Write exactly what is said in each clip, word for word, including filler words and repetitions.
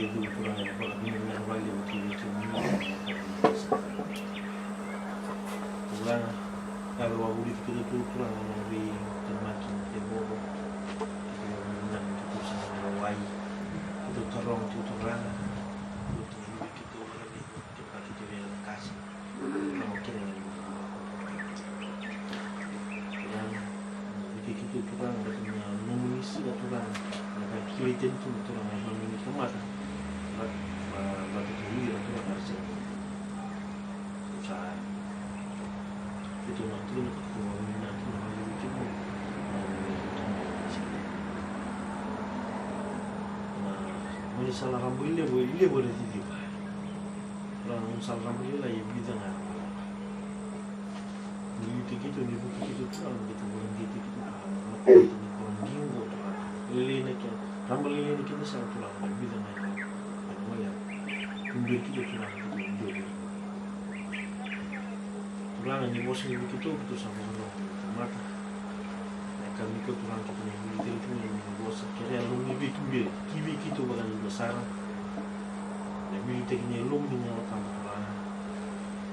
Turaga, na vakavinaka vakalevu ki vei kemuni na vakavinaka. Turaga, yalo vakavulici keitou tu, Turaga, na veitemaki, na tevovo. Keitou vakavinaka, keitou sa na wai. Keitou taroga tiko, Turaga. Keitou taroga tiko, Turaga, keitou via na qase. Turaga, keitou na Turaga, na vukei keitou, Turaga, baleta na nomuni siga, Turaga, na ka kilai tani tu, Turaga, na nomuni tamata. Vata, vata kei ira, Turaga, era sega ni sa, keitou na tukuna, keitou na vakavinaka, Turaga, na vukei keitou. Na moni sala rabailevu, e levu era ciciva. Turaga, na moni sala rabailailai, e vica ga era lako. Ni liutaki keitou, ni vukei keitou, Turaga, keitou vakadinadinataka, Turaga, na keitou ni koro qiqo, Turaga. Lailai na kena, rabailailai na kena sala, Turaga, na vica ga era lako. Tuberi keitou, Turaga, keitou dua vei ira. Turaga, ni vosa ni vei keitou, keitou sa vakarorogo na tamata. Na ka ni ko, Turaga, keitou na vuli tale tu na nomuni vosa, kerea na nomuni veituberi ki vei keitou vaka ni dua sara. Na veiliutaki ni Yalomuni na Yalo Tabu, Turaga,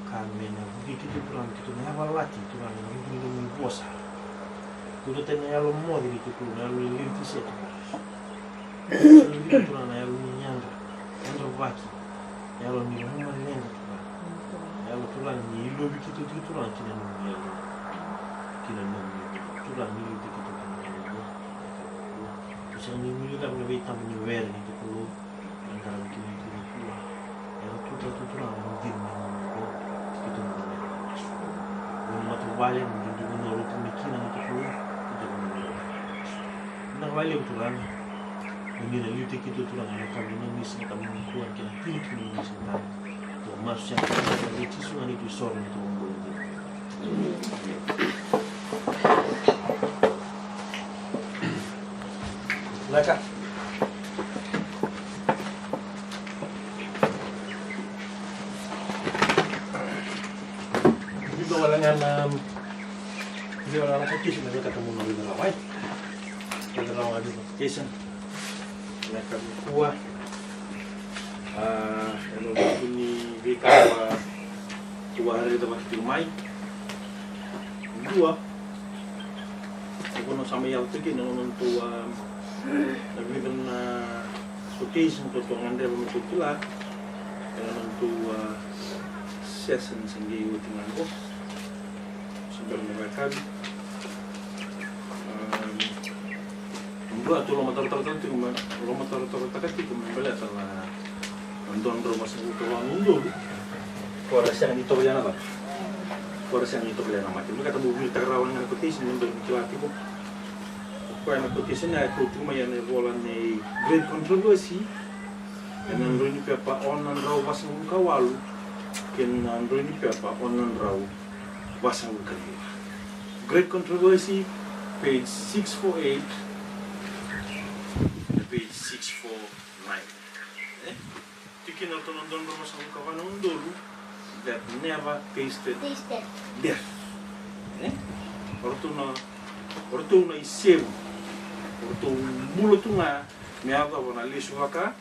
ka me na vukei keitou, Turaga, me keitou na yavalati, Turaga, ena vuku ni nomuni vosa. Keitou tani na yalo moce ni keitou, na yalo ni leveti se, Turaga. Sa vei keitou, Turaga, na yalo ni yadra, yadravaki, yalo ni lomaleqa, Turaga. Na yalo, Turaga, ni ilovi keitou tiko, Turaga, ki na nomuni yalo, ki na nomuni yalo, Turaga, ni liutaki keitou ki na nomuni yalo. Keitou sega ni guilecava na veitabu ni were ni keitou. Era qaravi kina na itukutuku. Era tu tale tu, Turaga, na dina ni nomuni Yalo. Keitou na masu. Vua na matavuvale, na dui vanua rauta mai kina na itukutuku. Keitou na masu. Vinaka vakalevu, Turaga. Mo ni na liutaki keitou, Turaga, ena yakavi ni nomuni siga tabu nikua, kei na tini tiko ni nomuni siga tabu. Tou masu sega, Turaga, ena yaca i Jisu ga na neitou isoro, neitou vakabula dina. Vinaka. Vica wale ga na, vica wale ga na quotation me vinakata meu na raica rawa, e? Raica rawa ga vica quotation. Vinaka nikua. A, ena vuku ni veika au a raica vata tiko mai. Dua, au na sa mai yaco tiko kina na nodatou, a, na vica na quotation tou a gadreva me tou kila ena nodatou, a, session sa qai oti ga qo. Se bera ni vakayakavi. A, Dua, tou lomatarotarotaka tiko me, lomatarotarotaka tiko me baleta na, na dua na drau vasagavulu ka va na udolu. Ko ra sega ni tovolea na cava? Ko ra sega ni tovolea na mate. Me kata mo viritaka rawa ga na quotation me dou ni kila tiko. Koya na quotation ya e kau tiko mai ena ivola nei Great Controversy, ena drau ni pepa ono na drau vasagavulu ka walu kei na drau ni pepa ono na drau vasagavulu ka ciwa. Great Controversy, page six four eight, page six four nine. E? Tiko kina o ratou na dua na drau vasagavulu ka va na udolu that never tasted death. E? O ratou na, o ratou na isevu. O ratou bula tu ga me yacova na lesu vaka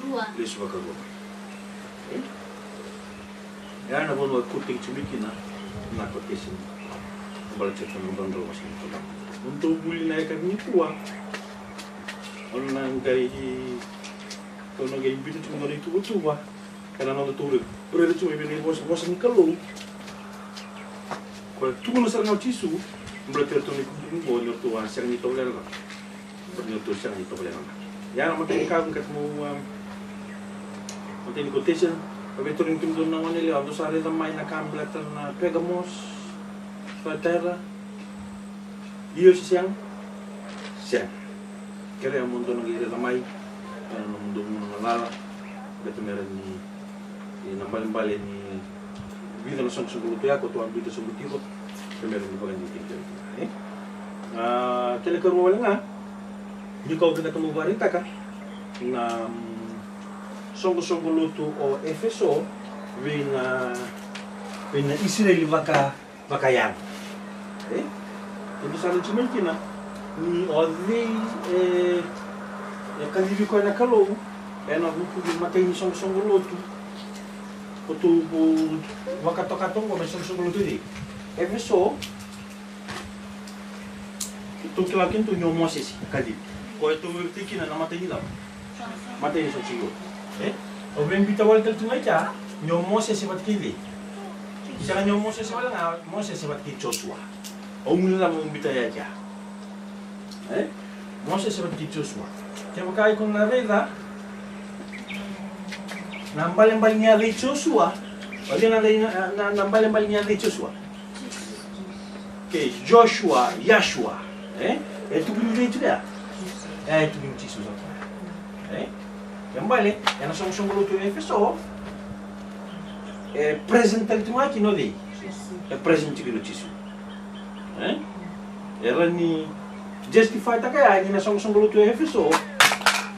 Rua. Lesu vakarua mai. E? Ya na vanua e quote-taki tiko mai kina na quotation. Baleta tiko na drau vasagavulu ka va. Nodatou vuli na yakavi nikua. Au na qai, au na qai biuta tiko na nodatou ituvatuva. Ena nodatou raica tiko mai vei na vosa, vosa ni Kalou. Koya e tukuna sara ga o Jisu, baleta ratou na itukutuku qo, ni ratou a sega ni tovolea na cava? Ni ratou sega ni tovolea na mate. Ia na imatai ni ka au vinakata meu, um, imatai ni quotation, au via tarogi kemudou na goneyalewa, dou sa raica mai na ka baleta na Pergamos, Tuatira, io se sega? Sega. Kerea mo dou na qai raica mai ena nomudou gauna galala, baleta me rawa ni, ni na ibalebale ni vica na soqosoqo lotu ya koya tou a biuta sobu tiko, ke me rawa ni vakadinadinataki kina, e? A, kena ikarua wale ga, ni ka au vinakata meu vakaraitaka na, mm, soqosoqo lotu o Efeso vei na, vei na Isireli vaka, vakayago. E? Dou sa nanuma tiko mai kina ni o cei e, e kacivi koya na Kalou, Ena vuku ni matai ni soqosoqo lotu. Kotou vakatoka toka qo me soqosoqo lotu ni Efeso. Tou kila kina tu ni o Mosese, ka dina. Ko e tou veivuke kina na matai ni cava? Matai ni soqosoqo lotu. E? Au via biuta wale tale tu mai kea ni o Mosese vata kei cei? Sega ni o Mosese wale ga, Mosese vata kei Josua. Au guilecava au biuta ya kea. E? Mosese vata kei Josua. Kevaka iko na raica na balebale ni yaca i Josua, o cei na, na, na, na balebale ni yaca i Josua? Kei Joshua, Yashua. E? E tukuni cei tu ya? E, e tukuni Jisu sara. E? Kena ibalebale, ena soqosoqo lotu e Efeso, e present tale tu ga kina o cei? E present tiko kina o Jisu. E? Era ni justify taka ya ni na soqosoqo lotu e Efeso.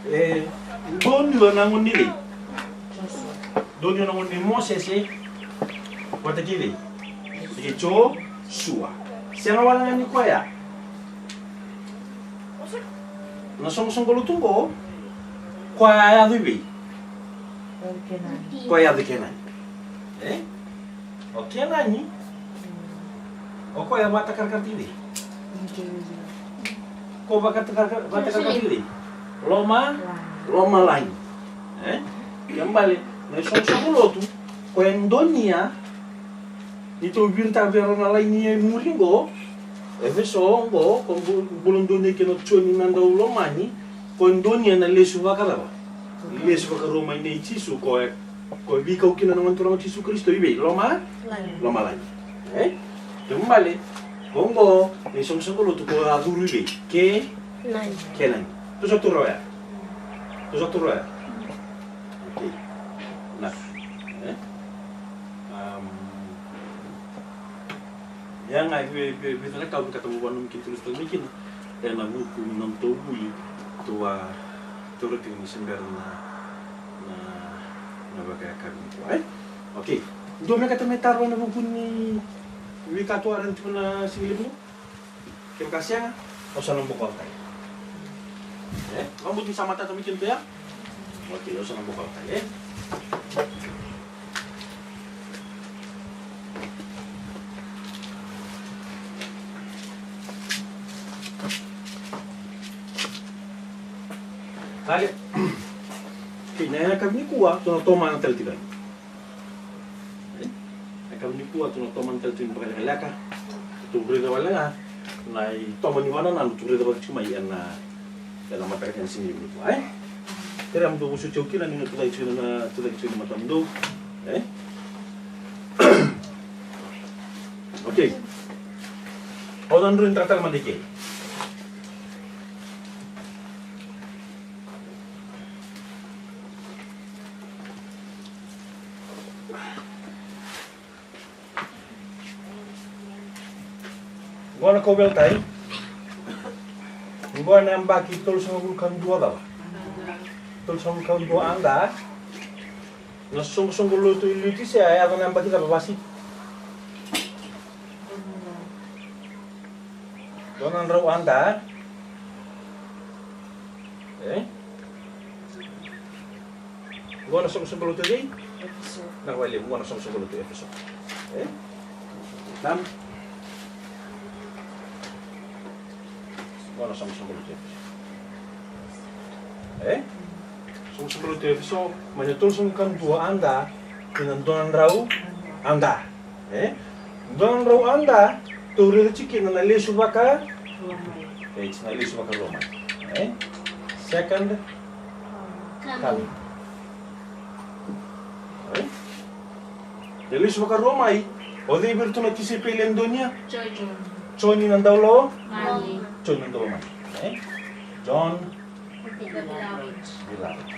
E donuya na gauna ni cei? Donuya na gauna ni Mosese vata kei cei? Vata kei Josua. Sega wale ga ni koya. Na soqosoqo lotu qo, koya a yaco i vei? Koya a yaco i Kenani. E? O Kenani, o koya vakatakarakarataki cei? Ko vakatakarakarataki cei? Loma, lomalagi. E? Kena ibalebale, na isoqosoqo lotu, ko e donuya, ni tou viritaka vei rau na laini e muri qo, Efeso qo, ko bu-, bula donuya kina o Joni na daulomani, ko e donuya na lesu vakacava? Lesu vakarua mai nei Jisu, ko e Ko veikau kina na Gone Turaga o Jisu Karisito i vei? Loma? Lomalagi. E? Kena ibalebale, ko qo, na isoqosoqo lotu ko a curu i vei? Ke? Nani. Kenani. Tou sa taura ya? Tou sa taura ya? Okay. Na. E? Am, ya ga e vei, vei, vei, na ka au vinakata meu vakananumi kina, tou sa taura mai kina. Ena vuku ni nodatou vuli, tou a taura tiko ni se bera na, na, na vakayakavi nikua, e? Okay. Dua me kata me taro ena vuku ni veika tou a raica tiko na sigalevu? Kevaka sega, au sa na bokoca tale. E? Vakabauta ni sa matata mai kina tu ya? Okay, au sa na bokoca tale, e? Tale. Kei na yakavi nikua, tou na tomana tale tiko yani. Yakavi nikua, tou na tomana tale tiko yani vakalekaleka. Tou raica wale ga na itomani vakanananu tou raica vata tiko mai ena Ena mataka ni siga nikua, e? Kerea mo dou vosoti au kina ni na tucake tiko na, tucake tiko na matamudou, e? Okay. Au na drui ni tara tale mada i ke. Qo na kauveilatai. Qo na yabaki tolusagavulu ka dua cava? Tolusagavulu ka dua A D. Na soqosoqo lotu i Leotisea e yaco na yabaki cava, vasi? Dua na drau A D. E? Qo na soqosoqo lotu e cei? Efeso. Na wale, qo na soqosoqo lotu e Efeso. E? Nam. Qo na soqosoqo lotu e Efeso. E? Soqosoqo lotu e Efeso, mai na tolusagavulu ka dua A D, ki na dua na drau A D. E? Dua na drau A D, tou raica tiko kina na lesu vaka? E, na lesu vakarua mai. E? Second coming. E? Na lesu vakarua mai, o cei vei iratou na tisaipeli e donuya? Joni. Joni na daulomani. Joni na daulomani. E? John the Beloved.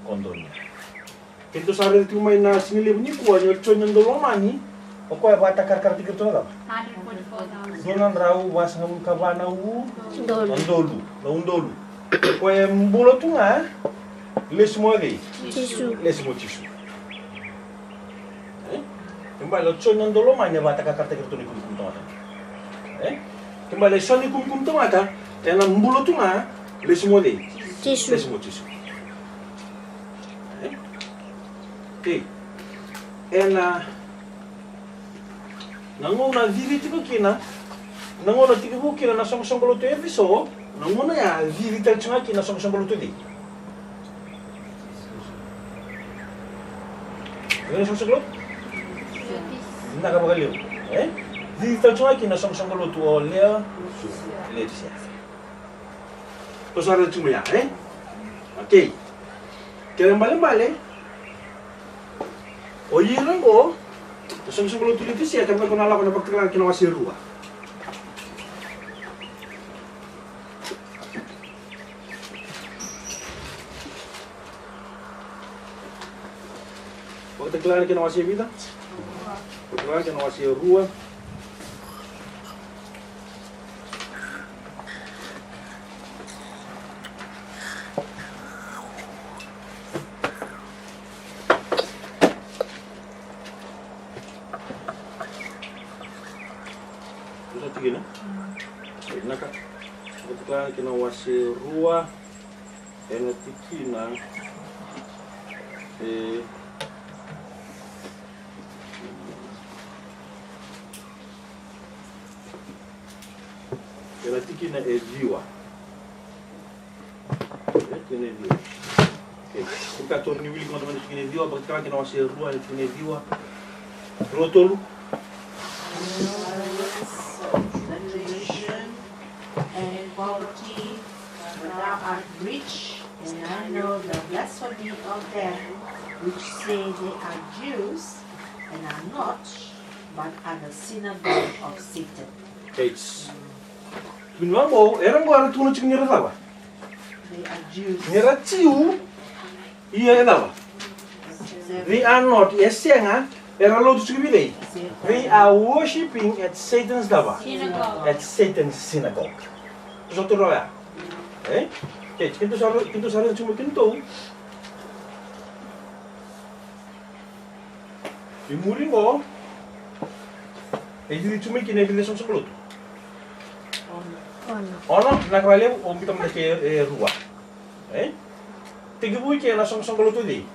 Ko donuya. Keitou sa raica tiko mai na sigalevu nikua ni o Joni na daulomani, o koya vakatakarakarataki iratou na cava? Hundred forty-four thousand. Dua na drau vasagavulu ka va na u-, udolu. Na udolu. Na udolu. O koya e bula tu ga, lesu mai o cei? Jisu. Lesu mai o Jisu. E? Kena ibalebale o Joni na daulomani e vakatakarakarataki iratou na ikumikumi tamata. E? Kena ibalebale eso na ikumikumi tamata, ena bula tu ga, lesu mai o cei? Jisu. Jisu. E? Okei. Ena, na gauna a cici tiko kina, na gauna a tekivu kina na soqosoqo lotu e Efeso, na gauna ya a cici tale tiko ga kina na soqosoqo lotu e cei? Na soqosoqo lotu? Vinaka vakalevu. E? Cici tale tiko ga kina na soqosoqo lotu o Leo, Leotisea. Tou sa raica tu mai ya, e? Okei. Kena ibalebale, o ira oqo na soqosoqo lotu Leotisea, kevaka iko na lako na Vakatakila kei na wase rua. Vakatakila kei na wase vica? Vakatakila kei na wase rua. Tou sa tiko kina? Vinaka. Vakatakila kei na wase rua. Ena tikina e, ena tikina e ciwa. E, tikina e ciwa. Okei. Ko kato ni wilika mada mai na tikina e ciwa, Vakatakila kei na wase rua, ena tikina e ciwa. Rua, tolu. And poverty, but thou art rich, and I know the blasphemy of them which say they are Jews, and are not, but are the synagogue of Satan. Eight. Vinaka, o ira oqo era tukuna tiko ni ra cava? They are Jews. Ni ra Jiu. Ia e cava? They are not, e sega, era lotu tiko vei cei? They are worshipping at Satan's cava? Synagogue. At Satan's synagogue. Tou sa taura ya? E? Okei, keitou sa, keitou sa raica tiko mai keitou. I muri qo, e cici tiko mai kina e vica na soqosoqo lotu? Ono. Ono, na ka vakalevu, au biuta mada ke e rua. E? Tekivu i ke na soqosoqo lotu cei?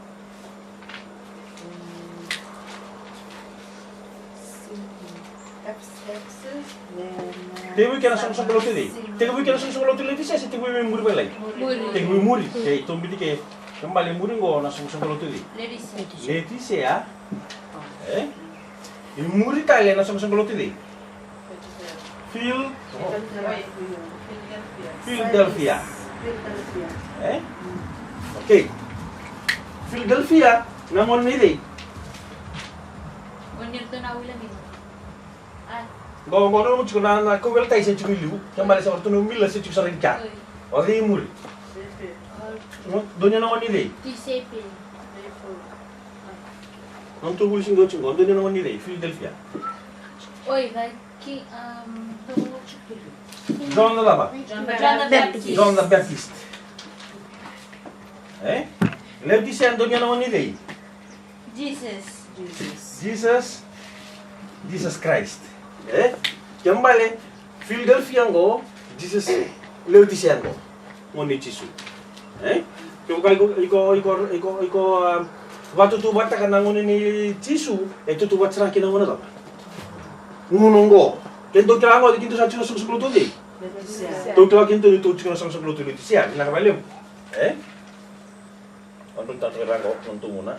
Tekivu i ke na soqosoqo lotu cei? Tekivu i ke na soqosoqo lotu Leotisea se tekivu i muri vakalailai? Muri. Tekivu i muri. Okei, tou biuta ke, kena ibalebale muri qo na soqosoqo lotu cei? Leotisea. Leotisea. E? I muri tale na soqosoqo lotu cei? Phil-, Philadelphia. E? Okei. Philadelphia, na gone nei cei? Qo, qo, na, na kauveilatai se tiko i liu, kena ibalebale sa o ratou na mila se tiko sara i kea. O cei i muri? Dou ni na gone nei cei? Nodratou vuli se qo tiko, dou ni na gone nei cei? Philadelphia. Oi, vai. Ki, um, John the cava? John the Baptist. John the Baptist. E? Leotisea, dou ni na gone nei cei? Jesus. Jesus. Jesus Christ. E? Kena ibalebale, Philadelphia qo, Jesus, Leotisea qo. Gone nei Jisu. E? Kevaka iko, iko, iko, iko, iko, a, vakatautauvatataka na gone nei Jisu, e tautauvata sara kina na gone cava? Gone qo. Keitou kila qo, keitou sa tiko na soqosoqo lotu cei? Leotisea. Tou kila keitou ni tou tiko na soqosoqo lotu Leotisea, vinaka vakalevu. E? Au dau tata vei ira qo, na nodatou gauna.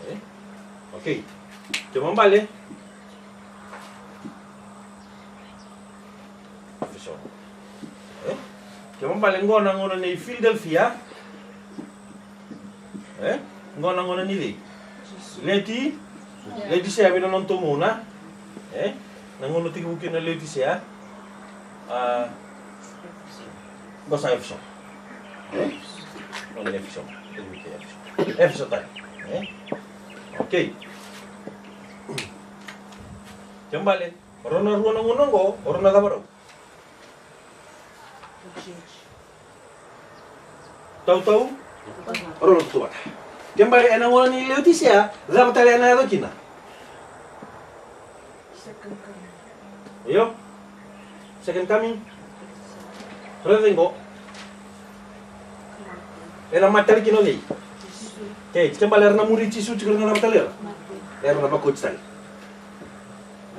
E? Okei. Kena ibalebale. Efeso. E? Kena ibalebale qo na gauna nei Philadelphia. E? Qo na gauna ni cei? Leoti-, Leotisea, vei na nodatou gauna. E? Na gauna tekivu kina na Leotisea. A, qo sa Efeso. E? Gauna ni Efeso. Tekivu kina Efeso. Efeso tale. E? Okei. Kena ibalebale, o rau na rua na gauna qo, o rau na cava rau? Tautau. O rau na tautauvata. Kena ibalebale ena gauna ni Leotisea, cava tale ena yaco kina? Io. Second coming. Raica qo. Era mate tale kina o cei? Kei, kena ibalebale era na muri Jisu tiko, era na cava tale? Era na vakoti tale.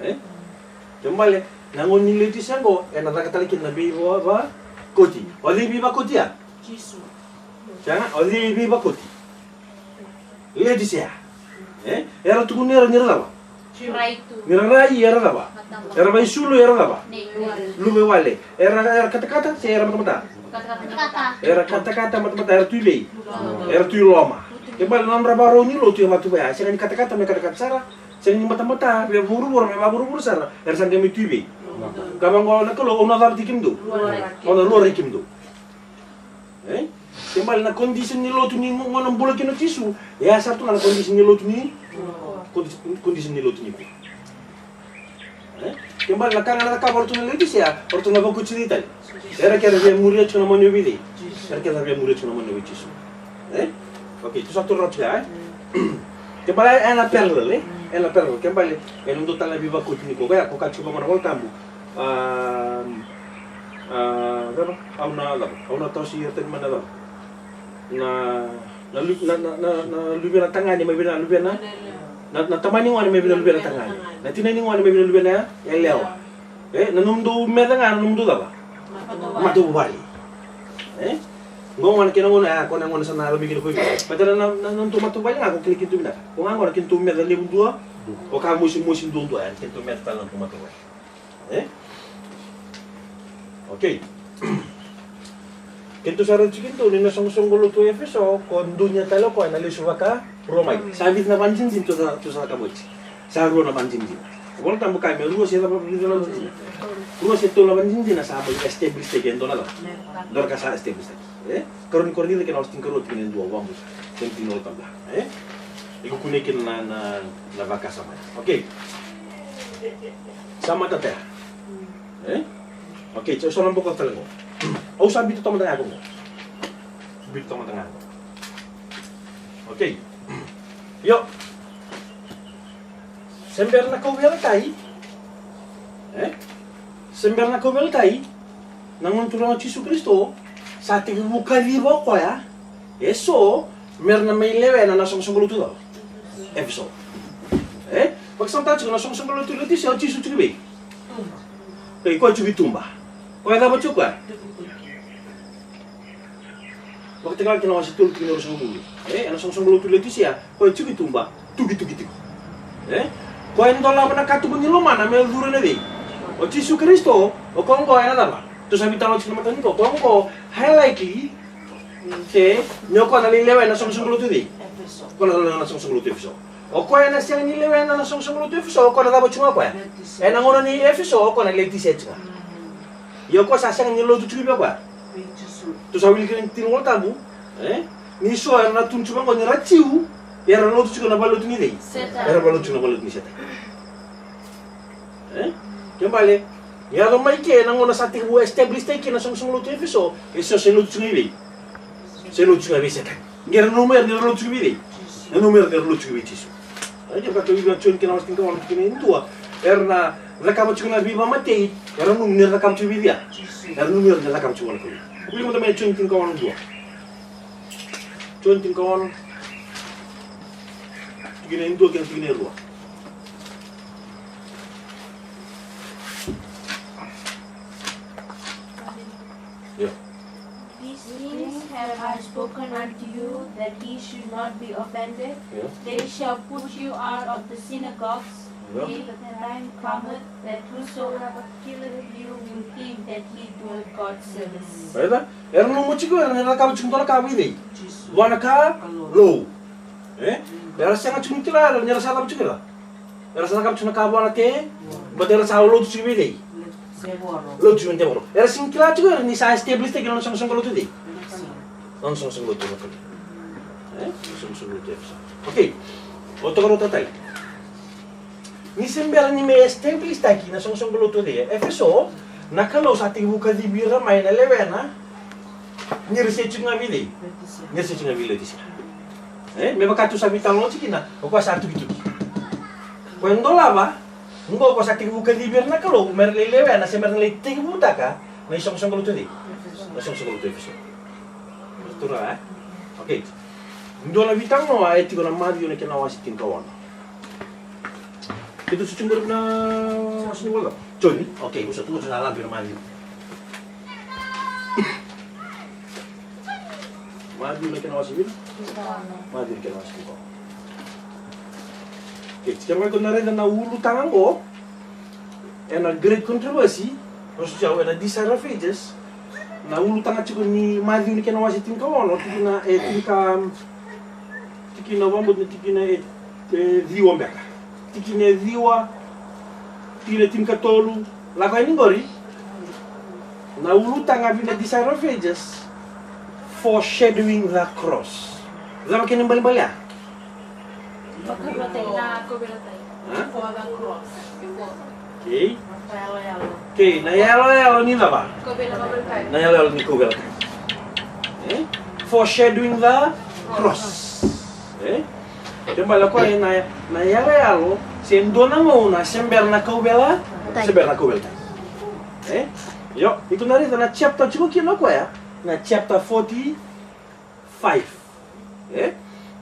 E? Kena ibalebale na gauna ni Leotisia qo, ena caka tale kina na veivakoti. O cei veivakoti ya? Jisu. Sega, o cei veivakoti? Leotisia. E? Era tukuni era ni ra cava? Rai tu. Ni ra rai era cava? Matamata. Era vakaisulu era cava? Nei wale. Luve wale. Era, era katakata se era matamata? Katakata. Era katakata, matamata, era tu i vei? Loma. Era tu i loma. Kena ibalebale na nodra vakarau ni lotu e vaka tu vaya. Sega ni katakata me katakata sara. Sega ni matamata me vuravura me vavuravura sara. Era sa qai mai tu i vei? Loma. Ka vaqo na Kalou, au na cava tiko kemudou? Lua rai. Au na lua rai kemudou. E? Kena ibalebale na condition ni lotu ni gauna bula kina o Jisu, e a sara tu ga na condition ni lotu ni, condi-, condition ni lotu nikua. E? Kena ibalebale na ka ga na cakava o ratou na Leotisia, o ratou na vakoti cei tale? Era kece via muria tiko na mani o vei cei? Era kece via muria tiko na mani o vei Jisu. E? Okay, tou sa taura tiko ya, e? Kena ibalebale ena parallel, e? Ena parallel, kena ibalebale ena dua tale na veivakoti nikua, koya ko kaya tiko vaqo na iVolatabu. A, a, cava? Au na cava? Au na tosi ira tani mai na cava? Na, na lu-, na, na, na, na luvena tagane mai vei na luvena, na, na tama ni gone mai vei na luvena tagane. Na tina ni gone mai vei na luvena yalewa. E, na nomudou meca ga na nomudou cava? Matavuvale. E? Qo gona kena gauna, a, ko na gauna sa na lami kina ko i vei. Baleta na, na, na nomudou matavuvale ga ko kilai kina tu vinaka. Ko ga gona kena tou meca levu dua. O ka mosi, mosi dua dua, e, kena tou meca tale na nomudou matavuvale. E? Okay. Keitou sa raica tiko keitou ni na soqosoqo lotu e Efeso, ko dunia tale o koya na lesu vakarua mai. Sa vica na vadinadina tou sa, tou sa cakava oti. Sa rua na vadinadina. Volatabu kaya me rua se cava, vica na vadinadina. Rua se tolu na vadinadina sa mai establish taki e dua na cava. Dua na ka sa establish taki. E? Karua ni Korinica kena wase tinikarua tikina e dua, vabus. Kena tini na Volatabu. E? Iko kunei kina na, na, na vakasama. Okay. Sa matata ya. E? Okay, so, so na boka tale qo. Au sa biuta toka mada ga qo. Biuta toka mada ga qo. Okay. Io. Se bera na kauveilatai. E? Se bera na kauveilatai. Na Gone Turaga o Jisu Karisito sa tekivu kaciva o koya. E so, mera na mai lewena na soqosoqo lotu cava? Efeso. E? Vakasamataka tiko na soqosoqo lotu i Leotisia, o Jisu tiko i vei? Tuba. E, koya tiko i tuba. Koya cava tiko koya? Vakatakila kina wase tolu tikina ruasagavulu. E, ena soqosoqo lotu i Leotisia, koya tiko i tuba, tukituki tiko. E? Koya e dolava na katuba ni lomana me curu ena vei? O Jisu Karisito, o koya oqo ena cava? Tou sa veitalanoa tiko na mataka nikua, o koya oqo highly likely, se, ni o koya na lai lewena na soqosoqo lotu cei? Efeso. O koya na lai lewena na soqosoqo lotu Efeso. O koya na sega ni lewena na soqosoqo lotu Efeso, o koya na cava tiko ga o koya? Leotisia. Ena gauna ni Efeso, o koya na Leotisia tiko ga. Mhm. Ia o koya sa sega ni lotu tiko vei koya. Vei Jisu. Tou sa wilika na tiki ni Volatabu, e? Ni so era na tukuni tiko vaqo ni ra Jiu, era lotu tiko na valelotu ni cei? Setani. Era valelotu tiko na valelotu ni Setani. E? Kena ibalebale, ni yaco mai ke na gauna sa tekivu establish taki kina na soqosoqo lotu Efeso, e so se lotu tiko ga i vei? Se lotu tiko ga vei Setani. Qai ra nanuma era ni ra lotu tiko vei cei? Nanuma era ni ra lotu tiko vei Jisu. Ia vaka tou wilika na Joni kena wase tinikaono tikina e dua. Era na cakava tiko na veivakamatei, era nanuma ni ra cakava tiko vei cei? Era nanuma era ni ra cakava tiko vua na Kalou. Wilika mada mai na Joni tinikaono dua. Joni tinikaono. Tikina e dua kei na tikina e rua. Io. These things have I spoken unto you, that ye should not be offended. Io. They shall put you out of the synagogues. Io. Yea, the time cometh that whosoever killeth you will think that he doeth God service. Raica? Era nanuma tiko era ni ra cakava tiko dua na ka vei cei? Jisu. Vua na Kalou. E? Era sega tiko ni kila era ni ra sa cava tiko kila. Era sa cakava tiko na ka vua na Te, baleta era sa lotu tiko vei cei? Lotu tiko vei tevoro. Era sega ni kila tiko era ni sa establish taki na nona soqosoqo lotu cei? Na nona soqosoqo lotu na Kalou. E? Na soqosoqo lotu Efeso. Okay. Au tokaruataka tale. Ni se bera ni me establish taki na soqosoqo lotu cei? Efeso, na Kalou sa tekivu kacivi ira mai na lewena. Ni ra se tiko ga vei cei? Leotisia. Ni ra se tiko ga vei Leotisia. E, me vaka tou sa veitalanoa tiko kina, o koya sa tukituki. Koya e dolava Qo ko sa tekivu kacivi ira na Kalou me ra lai lewena se me ra lai tekivutaka na isoqosoqo lotu e cei? Na isoqosoqo lotu e Efeso. Tura, e? Okay. Dua na veitalanoa e tiko na Maciu na kena wase tinikaono. Keitou sa tiko qori na wase ni vola. Joni. Okay, au sa tu na labi na Maciu. Maciu na kena wase ni. Maciu na kena wase ni. Okay, tika mai ko na raica na ulutaga qo. Ena Great Controversy, o sa ena Desire of Ages, na ulutaga tiko ni Maciu ni kena wase tinikaono, tikina e tinika, tikina vabut na tikina e, e ciwa beka. Tikina e ciwa, tikina e tinikatolu, lako yani qori. Na ulutaga vei na Desire of Ages, foreshadowing the cross. Cava kena ibalebale ya? Before the cross. Before the cross. Before. Okay. Na yaloyalo. Okay, na yaloyalo ni cava? Kauveilatai. Na yaloyalo ni kauveilatai. E? Foreshadowing the cross. E? Kena ibalebale o koya na, na yaloyalo, se dua na gauna, se bera na kauveilatai. Se bera na kauveilatai. E? Io, iko na raica na chapter tiko kina o koya, na chapter forty, five. E?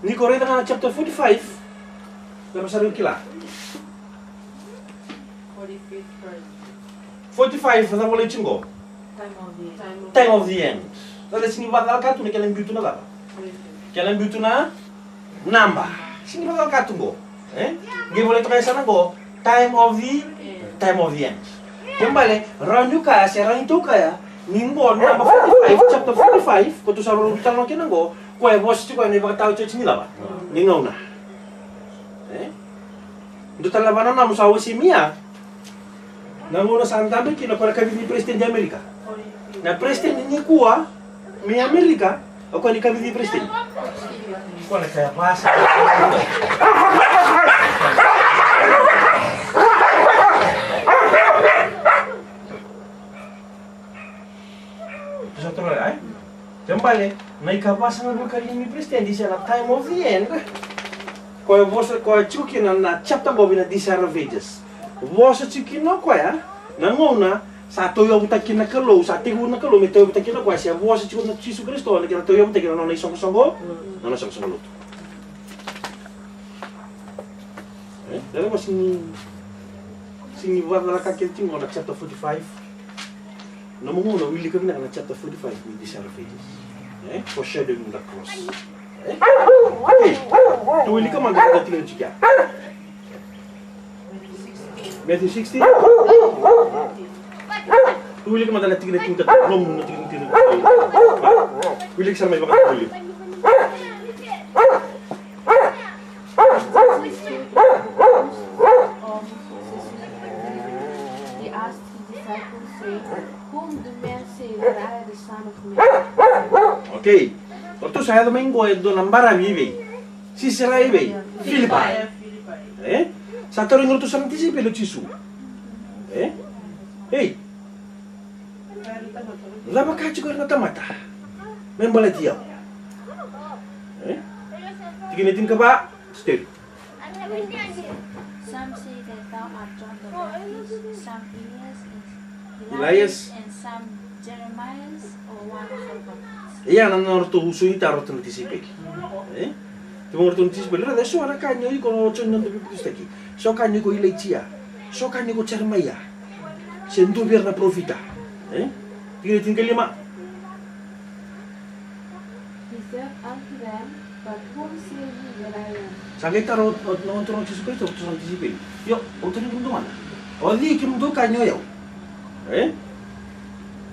Ni ko raica ga na chapter forty-five, na vasa rau kila. Forty-fifth verse. Forty-five, na volai tiko. Time of the end. Time of the end. Sa da sini vakacalaka tu na kena biu tu na cava? Kena biu tu na naba. Sini vakacalaka tu qo. E? Qai volai toka e sa na qo, time of the, time of the end. Kena ibalebale, rawa niu kaya, se rawa nitou kaya, ni qo, naba forty-five, chapter forty-five, ko tou sa rau talo kina qo, ko e vosa tiko na ivakataotioti ni cava? Ni gauna. E? Dua tale na vananamu sa wasea mai ya, na gauna sa dabe kina o koya na kavici ni president ni Amerika. Na president nikua mai Amerika, o koya ni kavici ni president. O koya na kaya vasa. Sa toro, e? Kena ibalebale, na ikavasagavulu ka lima ni president se na time of the end. Ko e vosa, ko e tiko kina na chapter qo vei na Desire of Ages. Vosa tiko kina o koya, na gauna, sa tauyavutaki kina na Kalou, sa tekivu na Kalou, me tauyavutaki kina o koya, se vosa tiko na Jisu Karisito, na kena tauyavutaki na nona isoqosoqo, na nona isoqosoqo lotu. E? Dela mo sini, sini vakacalaka kece tiko na chapter forty-five. Na nomu gauna wilika vinaka na chapter forty-five ni Desire of Ages. E? Foreshadowing the cross. E? Tou wilika mada na tikina tiko ya. Matthew sixteen. Tou wilika mada na tikina tinikatolu, nomu na tikina tinikatolu. Wilika sara mai vakatolu. He asked his disciples, saying, "Whom do men say that I, the Son of Man?" Okay. O ratou sa yaco mai qo e dua na baravi i vei? Sisera i vei? Filipai. E? Sa tarogi ratou sara na tisaipeli o Jisu. E? Ei. Cava kaya tiko ira na tamata me baleti au? E? Tikina tinikava. Steri. Some say that thou art John the Baptist, some Elias, and Elias, and some Jeremias, or one of the prophets. Ia na nodratou sui taro ratou na tisaipeli. E? Tiko ratou na tisaipeli, raica, eso era kaya ni o iko o Joni na Dauveipapatisaki. So kaya ni o iko o Ilaija. So kaya ni o iko o Jeremaia. Se dua vei ira na parofita. E? Tikina tinikalima. He said unto them, "But whom say ye that I am?" Sa qai taro o, o, o, o Jisu Karisito, o Jisu Karisito. Io, o tani kemudou mana. O cei kemudou kaya ni o yau? E?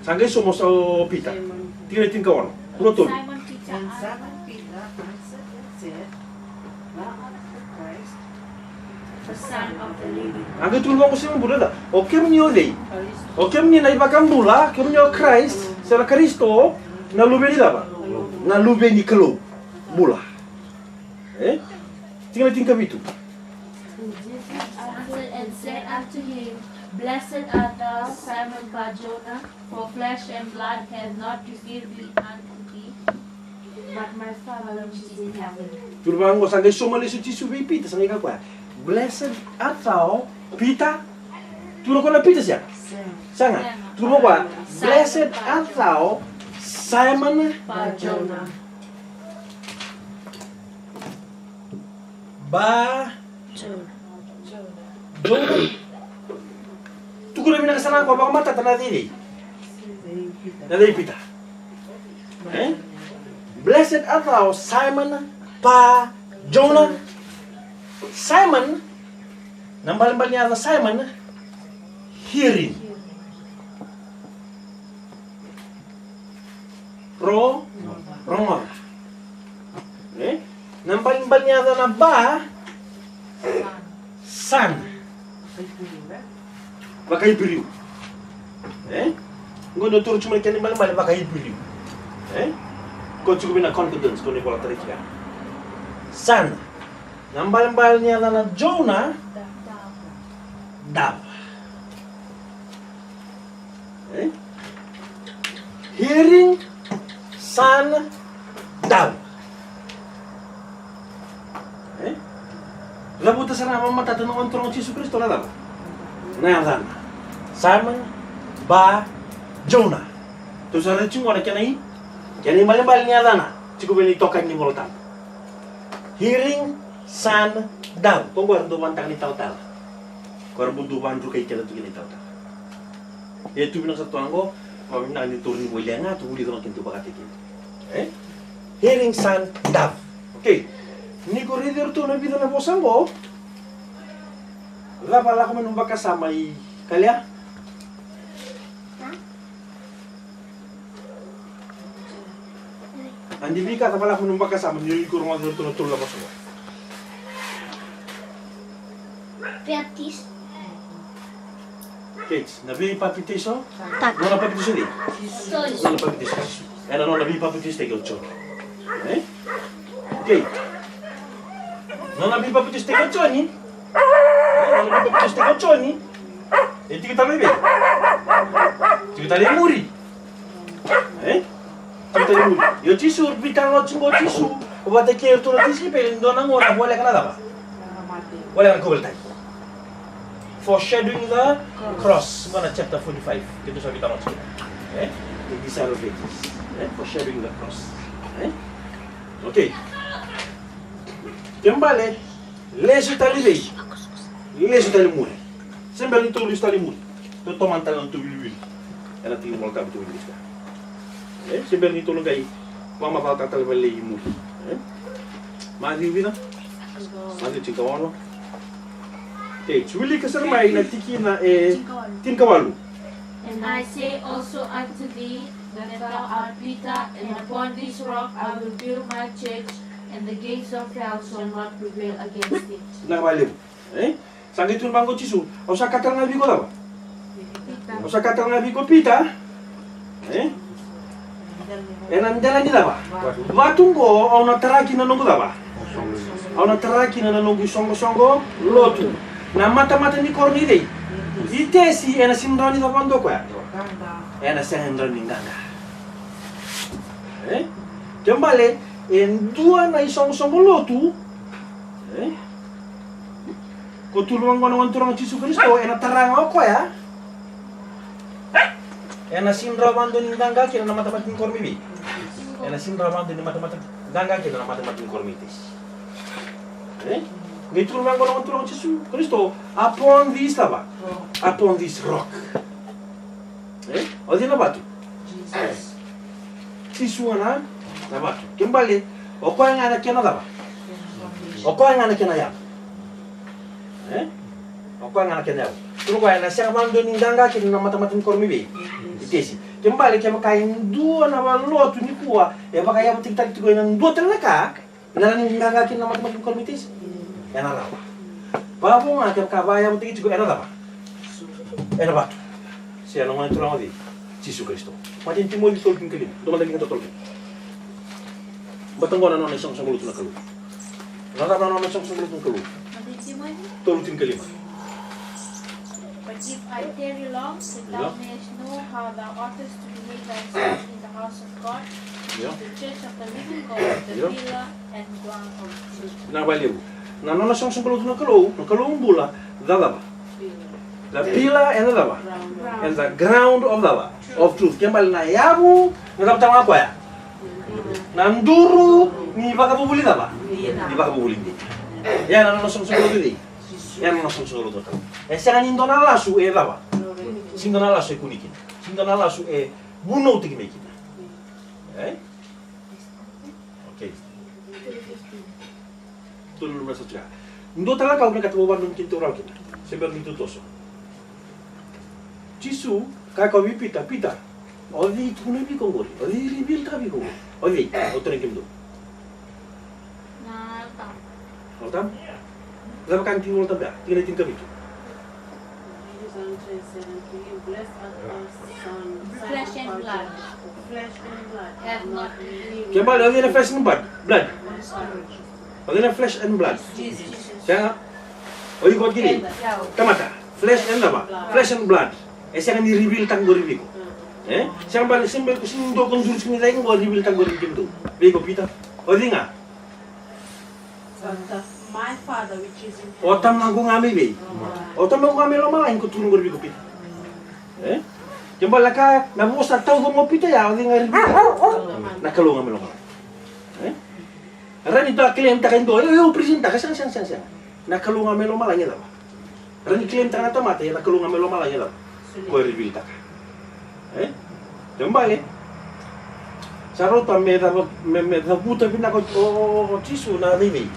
Sa qai sauma o Pita. Simon. Tikina tinikaono. Rua tolu. Simon Peter answered, Simon Peter answered and said, Thou art the Christ, the Son of the living God. A qai tukuna vaqo o Simon Pita, o kemuni o cei? O kemuni na iVakabula, kemuni o Christ, se na Karisito, na Luve ni cava? Na Luve ni Kalou bula. E? Tikina tinikavitu. And Jesus answered and said unto him, Blessed art thou, Simon Bar-Jonah, for flesh and blood hath not revealed it unto thee, but my Father which is in heaven. Tukuna vaqo, sa qai sauma lesu o Jisu vei Pita, sa qai kaya o koya, Blessed art thou, Pita. Tukuna o koya na Pita, sega? Sega. Tukuna o koya, "Blessed art thou, Simon Bar-Jonah." Bar-Jonah. Tukuna vinaka sara ga o koya vakamatata na cei. Na cei Pita. Eh? "Blessed art thou, Simon Bar-Jonah." Simon, na ibalebale ni yaca na Simon, hearing. Ro, rogoca. Eh? Na ibalebale ni yaca na Bar, son. Vakaiperiu. Eh? Qo ni toro tu mai na kena ibalebale vakaiperiu. Eh? Qo tiko vei na concordance, qo ni vola tale tiko. Son. Na ibalebale ni yaca na Jonah, dove. Eh? Hearing, son, dove. Eh? Cavuta sara ga vakamatata na Gone Turaga o Jisu Karisito na cava? Na yacana. Simon Bar-Jonah. Tou sa raica tiko qo na kena i, kena ibalebale ni yacana. Tiko vei na itokani ni iVolatabu. Hearing, son, dove. Ko qo era dau vanataka na italatala. Ko era bau dau vadrukai keda tu kina italatala. E tu vinaka sara tu qo, vakavinaka ni tauri ni volia ga, tou vulica ga kina, tou vakataki kina. Eh? Hearing, son, dove. Okay. Ni ko raici iratou na vica na vosa qo. Cava lako mai nomu vakasama i Kalia? A di vei ka cava lako mai nomu vakasama ni ko rogoca iratou na tolu na vosa qo? Baptist. Kate, na veipapitaiso? Tabu. Nona papitaiso cei? Joni. Nona papitaiso Jisu. Ena nona veipapitaisotaki o Joni. Eh? Kate. Nona veipapitaisotaki o Joni. Nona veipapitaisotaki o Joni. E tiko tale i vei? Tiko tale i muri. Eh? Tiko tale i muri. Ia o Jisu, veitalanoa tiko o Jisu vata kei iratou na tisaipeli, dua na gauna voleka na cava? Voleka na kauveilatai. Foreshadowing the cross. Qo na chapter forty-five. Keitou sa veitalanoa tiko. Eh? In Desire of Ages. Eh? Foreshadowing the cross. Eh? Okay. Kena ibalebale, lesu tale i vei? Lesu tale i muri. Se bera ni tou lesu tale i muri, tou tomana tale na nodatou wiliwili ena tiki ni iVolatabu, tou wilika. E, se bera ni tou na qai vakamacalataka tale vakalailai i muri. E? Maciu vica? Maciu tinikaono. Okay, wilika sara mai na tikina e tinikawalu. And I say also unto thee, that thou art Peter, and upon this rock I will build my church, and the gates of hell shall not prevail against it. Na vakalevu. E? Sa qai tukuna vaqo o Jisu, au sa kaya tale ga vei iko cava? Au sa kaya tale ga vei iko Pita. E? Ena dela ni cava? Vatu qo au na tara kina na noqu cava? Au na tara kina na noqu isoqosoqo lotu. Na matamata ni koro ni cei? I Tesi, ena sega ni rawa ni cava dua koya? Ena sega ni rawa ni qaqa. E? Kena ibalebale, e dua na isoqosoqo lotu. E? Ko tu vaqo na Gone Turaga o Jisu Karisito, ena tara ga o koya. Ena sega ni rawa vakadua ni qaqa kina na matamata ni koro mai vei? Ena sega ni rawa vakadua ni matamata, qaqa kina na matamata ni koro mai Tesi. E? Qai tu vaqo na Gone Turaga o Jisu Karisito, upon this cava? Upon this rock. E? O cei na vatu? Jisu. Jisu ga na, na vatu. Kena ibalebale, o koya ga na kena cava? O koya ga na kena yavu. E? O koya ga na kena yavu. Tukuna o koya ena sega vakadua ni qaqa kina na matamata ni koro mai vei? I Tesi. Kena ibalebale, kevaka e dua na valelotu nikua e vakayavutaki tale tiko ena dua tale na ka, ena rawa ni qaqa kina na matamata ni koro mai Tesi? Ena rawa. Vakavo ga kevaka vakayavutaki tiko ena cava? Ena vatu. Se na Gone Turaga o cei? Jisu Karisito. Matai ni Timoci tolu tinikalima. Dua mada ni ka totolo. Baleta qo na nona isoqosoqo lotu na Kalou. Na cava na nona isoqosoqo lotu na Kalou? Matai ni Timoci? Tolu tinikalima. But if I tarry long, that thou mayest know how thou oughtest to behave thyself in the house of God, in the church of the living God, the pillar and ground of truth. Na vakalevu. Na nona isoqosoqo lotu na Kalou, na Kalou bula, cava? The pillar and the cava? And the ground of cava? Of truth. Kena ibalebale na yavu, na cava tale ga koya? Na duru ni vakavuvuli cava? Ni vakavuvuli dina. Ia na nona soqosoqo lotu cei? Ia na nona soqosoqo lotu tale. E sega ni dua na lasu e cava? Sega ni dua na lasu e kune kina. Sega ni dua na lasu e vunautaki mai kina. E? Okay. Tolu na masa tiko. Dua tale na ka au vinakata meu vakananumi kemudou rawa kina. Se bera ni tou toso. Jisu kaya vei Pita, Pita, o cei tukuna vei iko oqori? O cei reveal-taka vei iko oqori? O cei? Au tarogi kemudou. Na Altamu. Altamu? Cava ka tiki ni Altamu ya? Tikina tinikavitu. Flesh and blood. Have not revealed. Kena ibalebale o cei na flesh and blood? Blood. O cei na flesh and blood? Jesus. Sega. O iko kina. Tamata. Flesh and cava? Flesh and blood. E sega ni reveal-taka qori vei iko. E? Sega bale, sega bale, sega ni dua ko duri tiko ni cake qo reveal-taka qori vei kemudou. Vei iko Pita. O cei ga? But my Father which is in heaven. O Tamaqu ga mai vei? O Tamaqu ga mai lomalagi ko tukuna qori vei iko Pita. E? Kena ibalebale na ka, na vosa taucoko o Pita ya, o cei ga reveal? Na Kalou ga mai lomalagi. E? Rawa ni da claim-taka e dua, io, io, present-taka, sega, sega, sega, sega. Na Kalou ga mai lomalagi e cava? Rawa ni claim-taka na tamata, ia na Kalou ga mai lomalagi e cava? Koya e reveal-taka. E? Kena ibalebale. Sa rauta me cava, me, me cavuta vinaka o, o, o Jisu na cei vei?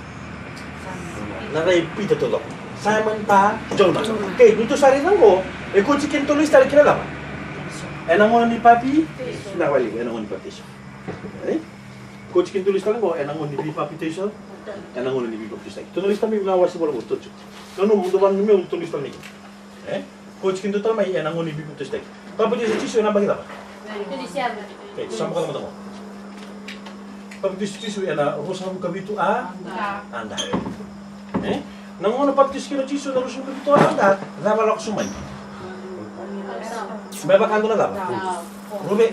Na cei Pita taucoko? Simon Bar Jona. Okay, ni tou sa raica qo, e kauti kedatou lesu tale ki na cava? Ena gauna ni papi? Na vale, ena gauna ni papitaiso. E? Kauti kedatou lesu tale qo, ena gauna ni veipapitaiso. Ena gauna ni veipapitaisotaki. Tou na lesu tale mai na wase vola qo, tou tiko. Nanuma, dou vakananumi au, tou lesu tale mai kina. E? Kauti kedatou tale mai ena gauna ni veipapitaisotaki. Papitaiso o Jisu ena yabaki cava? Twenty-seven. E, sa baka na mata qo. Papitaiso o Jisu ena ruasagavulu ka vitu A D. A D. E? Na gauna papitaiso kina o Jisu ena ruasagavulu ka vitu A D, cava lako sobu mai? Me vaka dua na cava? Ruve.